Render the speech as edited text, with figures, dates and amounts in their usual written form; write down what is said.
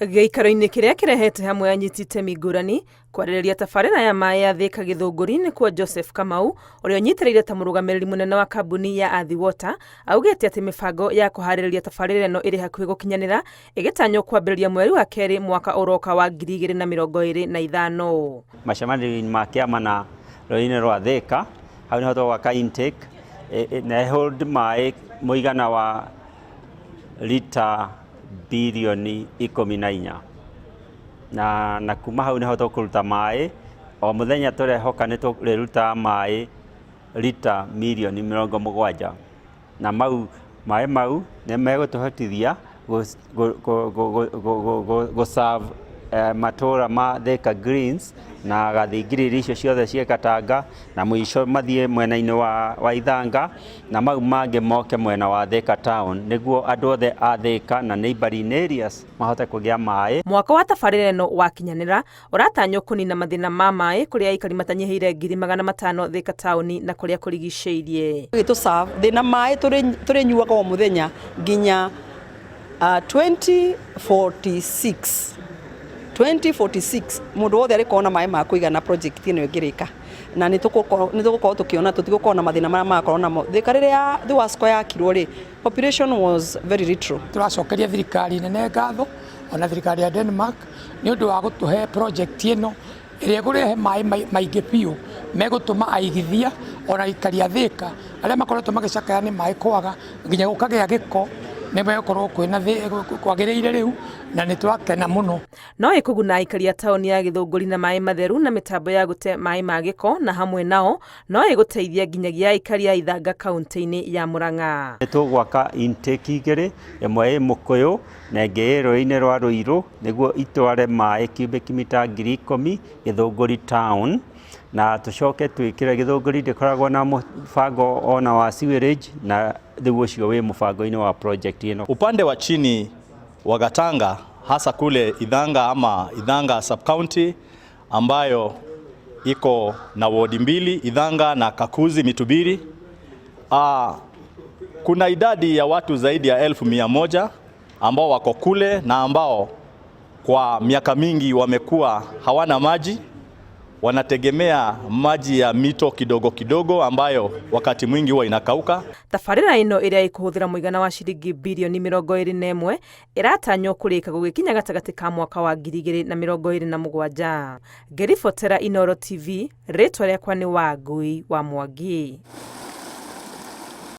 Gĩikaro-inĩ kĩrĩa kĩrehete hamwe anyiti itemi ngũrani kwarĩrĩria tabarĩra ya maĩ ya Thika Gĩthũngũri nĩkuo Joseph Kamau ũrĩa ũnyitĩrĩire ta mũrũgamĩrĩri mũnene wa kambuni ya Athi Water augĩte atĩ mĩbango ya kũharĩrĩria tabarĩra ĩno ĩrĩ hakuhĩ gũkinyanĩra ĩgĩtanywo kwambĩrĩria mweri wa kerĩ mwaka ũroka wa 2025. Macemanio-inĩ ma kĩama na rũĩ-inĩ rwa Thika hau nĩho tũgwaka intake na hold maĩ mũigana wa rita birioni 14 na kuma hau nĩho tũkũruta maĩ o mũthenya tũrehoka nĩ tũrĩrutaga maĩ rita mirioni 70 na mau maĩ mau nĩ megũtũhotithia gũ serve matũra ma Thika Greens na Gathingiriri icio ciothe ciĩ Gatanga na mũico mathiĩ mwena-inĩ wa Ithanga na mau mangĩ moke mwena wa Thika Town nĩguo andũ othe a Thika na neighboring areas mahote kũgĩa maĩ. Mwako wa tabarĩra ĩno wakinyanĩra, ũratanywo kũnina mathĩna ma maĩ kũrĩ aikari matanyihĩire 500,000 Thika taũni na kũrĩa kũrigicĩirie. Gĩtũ serve thĩna maĩ tũrĩnyuaga o mũthenya nginya 2046 2046 mũndũ wothe arĩkorwo na maĩ ma kũigana project ĩno ĩngĩrĩka na nĩ tũgũkorwo tũkĩona tũtigũkorwo na mathĩna marĩa marakorwo namo. Thika rĩrĩa Thiwasco yakirwo rĩ, population was very little. Tũracokeria thirikari nene ngatho ona thirikari ya Denmark nĩ ũndũ wa gũtũhe project ĩno ĩrĩa ĩkũrehe maĩ maingĩ biũ megũtũma aigithia ona aikari a Thika arĩa makoretwo magĩcakaya nĩ maĩ kwaga nginya gũkagĩa gĩko nĩ megũkorwo kwĩna kwagĩrĩire rĩu na nĩ twakena mũno. No ĩkũguna aikari a taũni ya Gĩthũngũri na maĩ matheru na mĩtambo ya gũte maĩ ma gĩko na hamwe nao no ĩgũteithia nginyagia aikari a Ithanga kaunti-inĩ ya Murang'a. Nĩ tũgwaka intake igĩrĩ, ĩmwe ĩ Mũkũyũ na ĩngĩ ĩ rũĩ-inĩ rwa Rũirũ nĩguo itware maĩ cubic mita 10,000 Gĩthũngũri town na tũcoke twĩkĩre Gĩthũngũri ndĩkoragwo na mũbango ona wa sewerage na rĩu ũcio wĩ mũbango-inĩ wa project ĩno. Upande wa chini wa Gatanga hasa kule Ithanga ama Ithanga sub-county ambayo iko na wodi mbili Ithanga na Kakuzi Mitubiri. Kuna idadi ya watu zaidi ya 100,000 ambao wako kule na ambao kwa miaka mingi wamekuwa hawana maji, wanategemea maji ya mito kidogo kidogo ambayo wakati mwingi huwa inakauka. Tabarĩra ĩno ĩrĩa ĩkũhũthĩra mũigana wa ciringi birioni 21 ĩratanywo kũrĩka gũgĩkinya gatagatĩ ka mwaka wa 2027. Ngĩribotera Inooro TV, rĩtwa rĩakwa nĩ Wangui wa Mwangi.